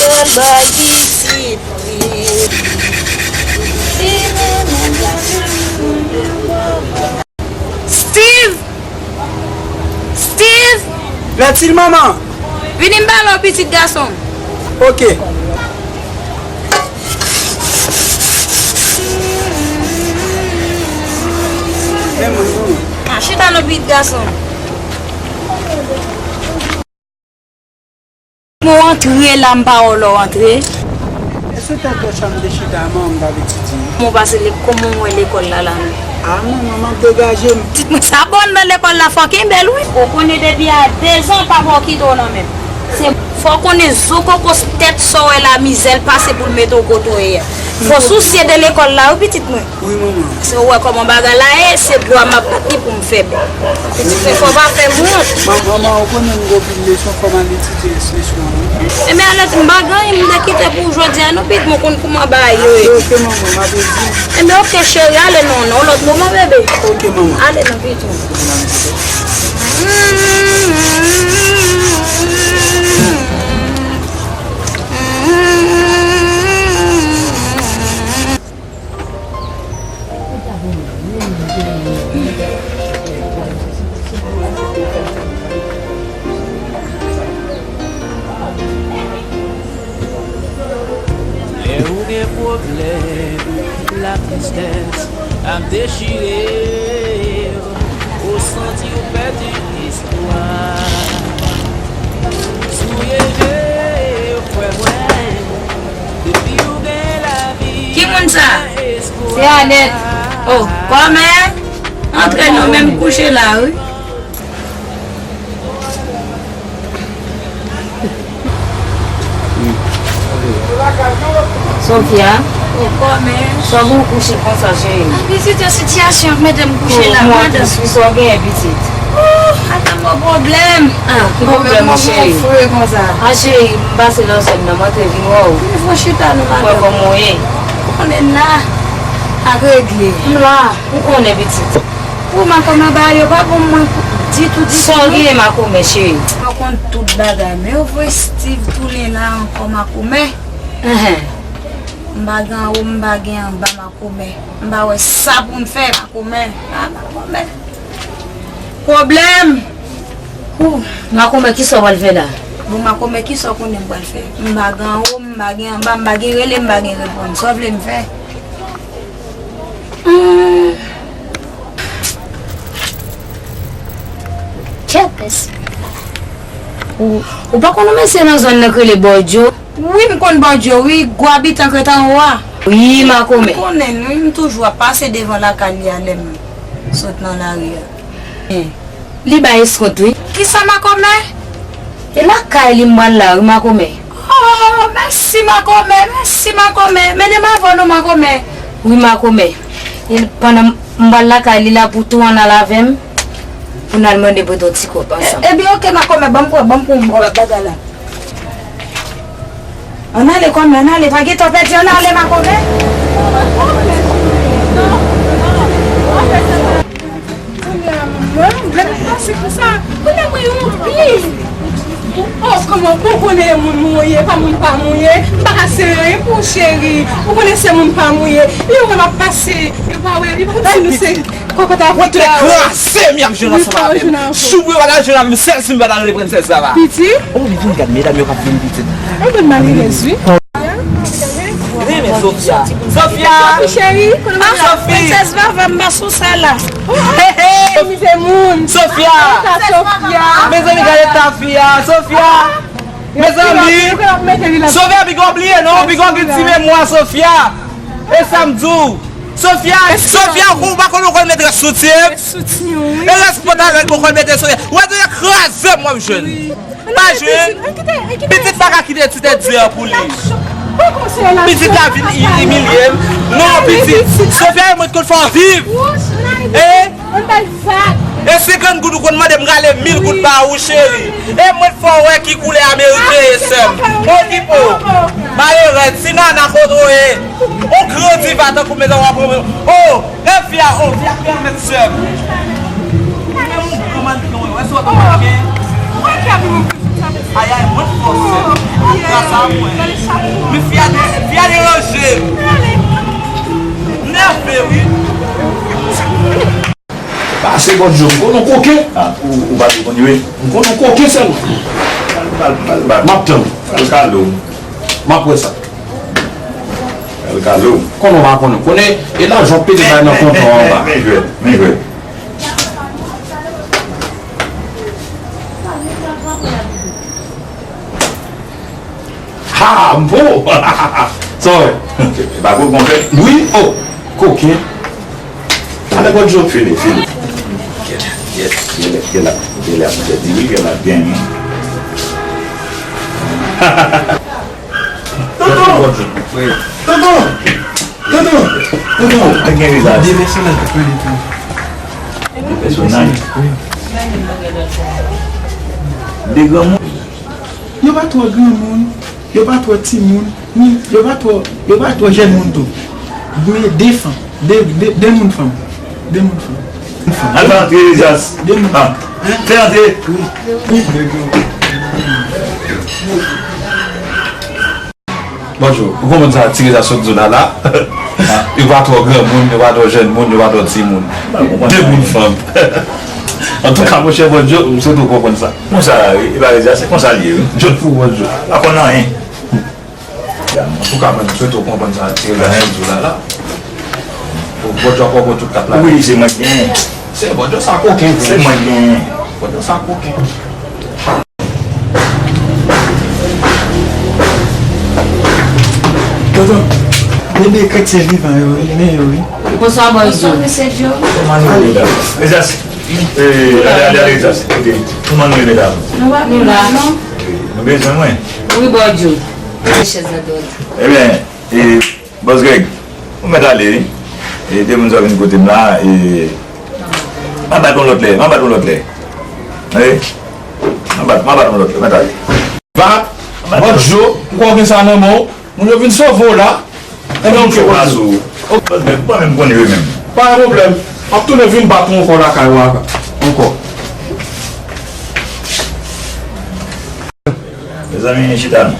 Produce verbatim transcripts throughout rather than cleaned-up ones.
Bèl bay pitit li. Steve! Steve! Latil, manman! Vini m pale w, pitit gason m. Ok. Men mwen, manman. Ah, chita non, pitit gason m. Mwen antre la, m pa wè w lè w antre. E sou tèt dòch la m te chita, manman, m t ap etidye. Kòman w pase le-, kòman w wè lekòl la la menm? A, manman, m ap degaje m. Pitit mwen, sa bon nan lekòl la, fò w kenbe l, wi. Ou konnen depi a dezan, papa w kite w nan men m. Se fò w konnen zo kokos tèt sa w wè la, mizè l pase pou l mete w kote w ye a. Fò w sousye de lekòl la, wi, pitit mwen. Wi, manman. Se ou wè kòman bagay la ye, se dwa m ap bat li pou m fè byen. Pitit mwen, fò w pa fè m wont. Manman, ou konnen m gen anpil leson, fò m al etidye leson an, wi. Enben, alèz, m pa gen anyen m te kite pou ou jodi a, non, pitit mwen, konn kouman bagay yo ye. Ok, ok, manman, m ap etidye. Enben, ok, cheri, ale non, non, lòt moman, bebe. Ok, manman. Ale non, pitit mwen. Lè ou gen pwoblèm, latristès ap dechire w, ou santi w pèdi espwa. Souye je w, frè mwen, depi w gen lavi. Ki moun sa? Se Anèt. Oh, kòmè. Antre non, men m kouche la, wi. Sofia, kòmè. Sa w kouche konsa, cheri? Pitit, yon sitiyasyon k mete m kouche la, madan. Kòman, pitit, sa w genyen, pitit? Oh, ata m gen pwoblèm. Ah, ki pwoblèm, cheri? Kòmè, kòman w fre konsa? Ah, cheri, m pase nan zòn nan, m antre vin wè w. Vin fè chita nou, madan. Mwen, kòman w ye? Ou konnen la, a regle. M la. Ou konnen, pitit. Pou makomè bagay yo pa bon mwen ditou, ditou. Sa w genyen makomè, cheri? Mwen konn tout bagay, men yo voye Steve tounen la ankò makomè. Enhen. M pa gen anwo, m pa gen anba makomè. M pa wè sa pou m fè makomè. Ah, makomè. Pwoblèm! Ou, makomè, kisa w pral fè la? Bon, makomè, kisa w konnen m pral fè? M pa gen anwo, m pa gen anba, m pa gen rele, m pa gen reponn. Sa w vle m fè? Hmm. Kèt mesye. Ou, ou pa konn yon mesye nan zòn nan k rele Bòdyo? Wi, m konn Bòdyo, wi, gwo abitan k ret anwo a. Wi, makomè. M konnen l, wi, m toujou ap pase devan lakay li a lè m sot nan lari a. Li bay eskont, wi. Kisa, makomè? E lakay li m pral la, wi, makomè. Oh, mèsi, makomè, mèsi, makomè. Mennen m avè w non, makomè. Wi, makomè. E pandan m pral lakay li la pou tou ann al avè m, pou n al mande pou yon ti kòb ansanm. E, ebyen, oke, makomè, ban m pran, ban m pran bagay la. Ann ale, kòmè, ann ale, pa gen tan pèdi, ann ale, makomè. Kounye a, mwen, mwen, m vle pase pou sa. Kounye a, mwen, yon pi. Oh, kòman, ou konnen moun mwen ye, pa moun pa mwen ye. M pa ka se anyen pou ou, cheri. Ou konnen se moun pa mwen ye. Yo, mwen, m ap pase. Yo pa wè, yo pa konn si nou se kòkòt Afrika. Ou te kraze m, y ap jwenn ansanm avè m. Jou w pa jwenn avè m. Jou w pa jwenn avè m, sèl si m pa ta rele prensès la va. Pitit? Oh, li vin gad medam yo k ap vin pitit. Yon bann malerèz, wi. Renmen Sofia. Sofia! Cheri, konnen Sophie. Prensès Vava, m pa sou sa la. Hey, hey. Sofia! Sofia! Mezanmi, gade ta fi a, Sofia! Mezanmi! Sofia, piga w bliye non, piga w gen ti memwa, Sofia! E sa m di w. Sofia, Sofia, ou pa konn ou konn mete soutyen? Soutyen, wi. E rès pantalon ou konn mete soutyen. Ou wè, kraze m w ap jwenn. Pa jwenn. Pitit pa ka kite ti tèt di a pou li. Pitit la vin i-, imilye m. Non, pitit. Sofia, e mwen ki konn fè w viv. E? E senkant goud ou konn mande m rale mil goud ba ou, cheri. E mwen fè w wè ki koulè ameriken ye, sè m. Okipe w. Malerèz, ti nana kote w ye. Ou grandi va tankou medam w ap renmen. Oh! E fi a, oh, fi a pèmèt sè m. Ou menm ou gran mannequin, ou wè sa w ap mannequin. Ayay, mwen fòse. Gras a mwen. Men fi a de-, fi a deranje m. M nève, wi. Pase bò Djo, m konn yon koken. Ah, ou, ou pa tou konn yo, wi. M konn yon koken sèlman. M ap tann. Al kalo. M ap wè sa. Al kalo. Konnen w pa konnen. Konnen, e lajan w pete bay nan kontan anba. Men jwèt, men jwèt. Ha, m po. Sa w wè? E pa gwo konfèt? Wi, oh, koken. Ale bò Djo. Fini, fini. Gèt, gèt, gèt, gèt la, gèt la, gèt la, gèt la, gèt la, gèt la. Tonton! Tonton! Tonton! Tonton! Mwen gen vizaj. De pèsonaj k ap pale tou. De pèsonaj? Wi. De granmoun? Yo pa twò granmoun, yo pa twò timoun, ni yo pa twò, yo pa twò jèn moun tou. Gen de fanm, de, de, de moun fanm. De moun fanm. Al fè antre, Elias. De moun. Ah. Fè antre. Wi. Wi. Bonjou. Ou konprann sa ti Elias sot di w la la? Yo pa twò granmoun, yo pa twò jèn moun, yo pa twò timoun. De moun fanm. Antouka, monchè, bonjou, m swete w konprann sa. Konsa la, wi. E pa Elias, se konsa l ye, wi. Jèn fou, bonjou. Pa konn anyen. Antouka, mwen, m swete w konprann sa ti Elias sot di w la la. Bò Djo ap pran tout kat la. Wi, se mwen ki genyen. Se Bò Djo sa koken vre. Se mwen ki genyen. Bò Djo sa koken. Tonton, bebe kretyen vivan yo, wi, men yo, wi. Bonswa, Bò Djo. Bonswa, mesye Djo. Kòman nou ye, medam? Mesye, eh, ale, ale, ale, ale, ale. Kòman nou ye, medam? Nou pa pi mal, non. Nou bezwen mwen? Wi, Bò Djo. Chèz la dòt. Ebyen, e, Bòs Grèg, ou mèt ale, wi. E de moun sa vin kote m la, e, m a bat yon lòt lè, m a bat yon lòt lè. Wi. M a bat, m a bat yon lòt lè, mèt ale. Bat, Bò Djo, m kwè w gen sa nan men w. Moun yo vin sove w la. Ebyen, oke, Bò Djo. Bòs Grèg, ou pa menm konnen yo menm. Pa gen pwoblèm. M ap tounen vin bat ou ankò lakay ou a, ankò. Mezanmi, chita non.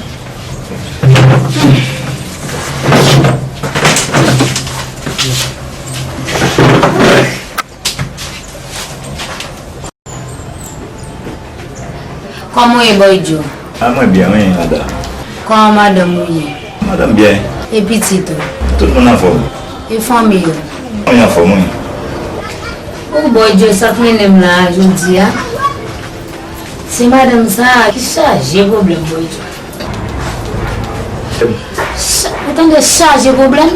Kòman w ye, Bòy Djo? A, mwen byen, wi, Ada. Kòman madanm ou ye? Madanm byen. E pitit ou? Tout moun anfòm. E fanmi yo? Fanmi anfòm, wi. O, Bòy Djo, sa k mennen m la a jodi a, se madanm sa a ki chaje pwoblèm, Bòy Djo. Cha-, ou tande, chaje pwoblèm?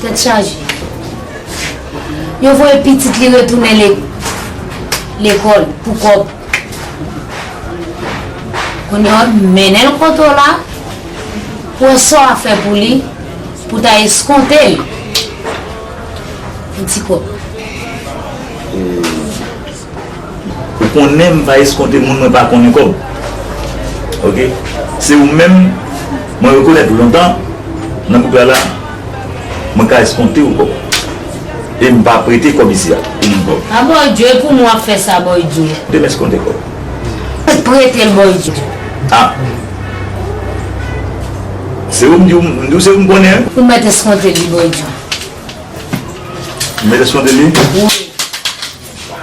Tèt chaje. Yo voye pitit li retounen le-, lekòl pou kòb. Kounye a, w ap mennen l kote w la, pou wè sa w a fè pou li, pou w ta eskonte l yon ti kòb. Ou konnen m pa eskonte moun mwen pa konnen kòb. Oke? Se ou menm, mwen rekonèt ou lontan, nan gwoup la la, mwen ka eskonte ou kòb. E m pa prete kòb isi a, pou moun kòb. A, Bòy Djo, e pou mwen w ap fè sa, Bòy Djo. Te m eskonte kòb. Prete l, Bòy Djo. A. Se ou m di, m di w se ou m konnen. Ou mèt eskonte li, Bòy Djo. Ou mèt eskonte li? Wi.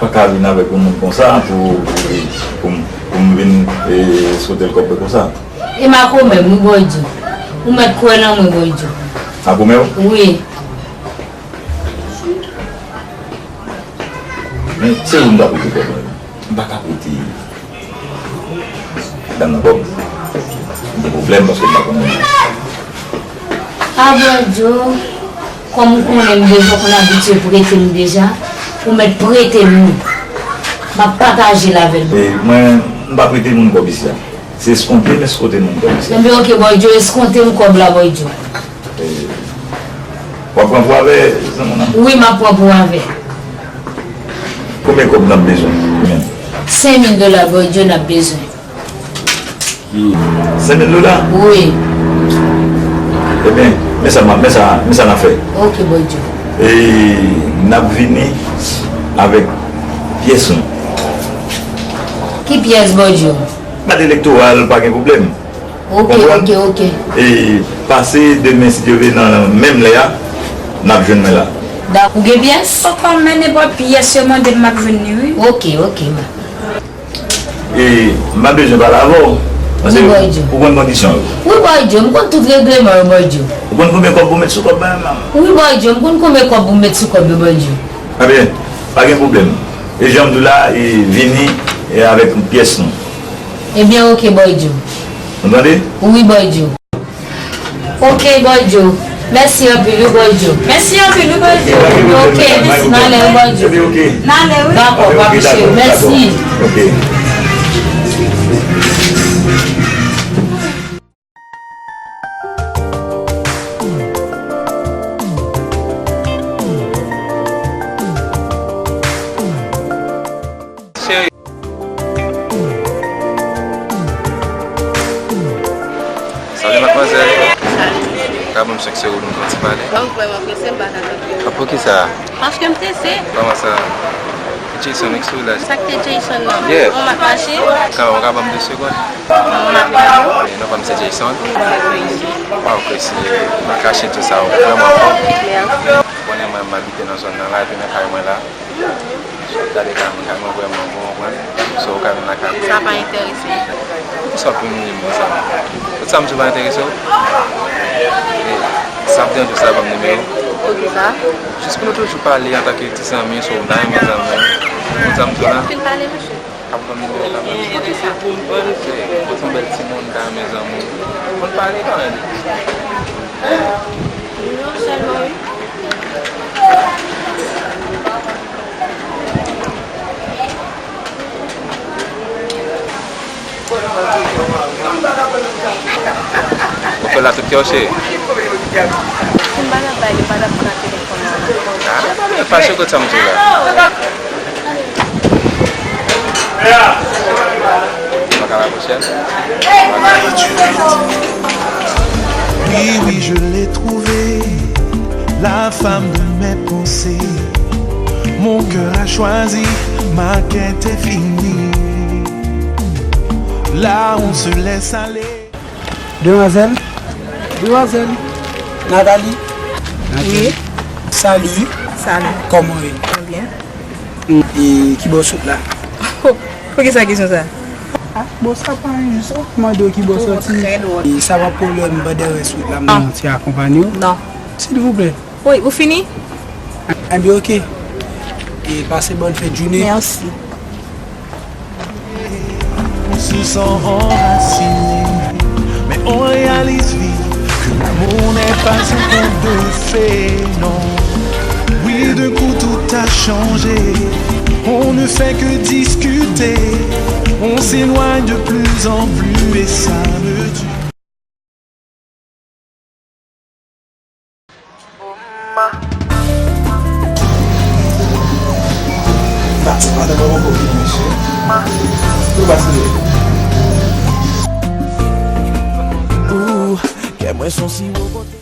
Pa ka vin avèk yon moun konsa pou, pou, pou, pou m vin, e, eskonte l kòb mwen konsa. E makomè m, wi, Bòy Djo. Ou mèt kwè nan mwen, Bòy Djo. Makomè w? Wi. Men, se ou m ta prete kòb mwen. M pa ka prete dam nan kòb. M gen pwoblèm paske m pa konn moun nan. A, Bòy Djo, kòm ou konnen m deja, ou konn abitye prete m deja, ou mèt prete m li. M ap pataje l avè l. E mwen, m pa prete moun kòb isi a. Se eskonte m eskonte moun kòb isi a. Enben, oke, Bòy Djo, eskonte m kòb la, Bòy Djo. E, w ap pran pou avè zanmi w nan? Wi, m ap pran pou avè. Konbyen kòb n ap bezwen? Senk mil dola, Bòy Djo, n ap bezwen. Senk mil dola? Wi. Ebyen, men sa, men sa, men sa n a fè. Oke, Bòy Djo. E n ap vini avèk pyès nou. Ki pyès, Bòdyo? Kat elektoral, pa gen pwoblèm. Ok, konprann? Ok, ok. E pase demen, si Dye vle, nan menm lè a, n ap jwenn mwen la. Da, ou gen pyès? Papa, men nenpòt pyès yo mande m, m ap jwenn li, wi. Ok, ok, ma. E m pa bezwen pale avè w. Paske wi, Bòdyo, ou konn kondisyon yo. Wi, Bòdyo, m konn tout regleman yo, Bòdyo. Ou konn konbyen kòb pou met sou kòb la, manman? Wi, Bòdyo, m konn konbyen kòb pou met sou kòb yo, Bòdyo. Ebyen, pa gen pwoblèm. E jan m di w la, e vini, e avèk pyès nou. Ebyen, ok, Bòdyo. Nou tande? Wi, Bòdyo. Ok, Bòdyo. Mèsi anpil, wi, Bòdyo. Mèsi anpil, wi, Bòdyo. Ok, mèsi, n ale, wi, Bòdyo. N ale, wi. Dakò, pa pise, mèsi. Ok. Cheri. Salut, mademoiselle. Salut. Ka ban m senk segonn pou nou fè yon ti pale? Mwen vrèman prese, m pa ka tann. A, poukisa? Paske m prese. Kòman sa? Jason, ex ou la? Sa k te Jason nan? Yeah. Ou m ap mache? Ka, ou ka ban m de segonn? Ou m ap mache? Eh, non, pa m se Jason. Waw, Chrissy, m pa kache di sa, ou vrèman fò. Mèsi. Ou konnen mwen, m abite nan zòn nan la, epi nan kay mwen la. Si w ap gade kay mwen, kay mwen vrèman bon, ou konprann? So, ou ka vin lakay mwen. Sa pa enterese m. Poukisa w ap imilye m konsa? Tout sa m di w pa enterese w? E sa ap deranje w si w ta ban m nimewo w? Poukisa? Jis pou nou toujou pale antanke ti zanmi, so w ta renmen zanmi w. Ou konn sa m di w la? Fin pale, mesye. Ap ban m nimewo w kanmenm. Poukisa? Pote yon bèl timoun, ta renmen zanmi w. Konn pale kanmenm. Non, sèlman, wi. Ou fè la tout kè w, cheri? Si m pa t ap bay li, m pa t ap pran telefòn nan. Ah, fache kot sa m di w la. Baka la pwochèn. Oui, oui, je l'ai trouvé, la femme de mes pensées. Mon cœur a choisi ma quête infinie. Là, on se laisse aller. Demwazèl? Demwazèl? Nathalie? Nathalie? Wi. Salut. Salut. Kòman w ye? Mwen byen. E ki bò w sot la? Poukisa kesyon sa? Ah, bon, sa pa anyen, jis mande w ki bò w soti. Ou trè dwòl. E sa pa pwoblèm, pandan rès wout la, m nan ti akonpanye w? Non. Silvouplè. Wi, ou fini? Enben, ok. E pase bòn fèt jounen. Mèsi. On se sent enraciné, mais on réalise vite que l'amour n'est pas un conte de fées, non. Oui, d'un coup tout a changé, on ne fait que discuter, on s'éloigne de plus en plus et ça me tue. Ooh, kè mwen son siwo kote.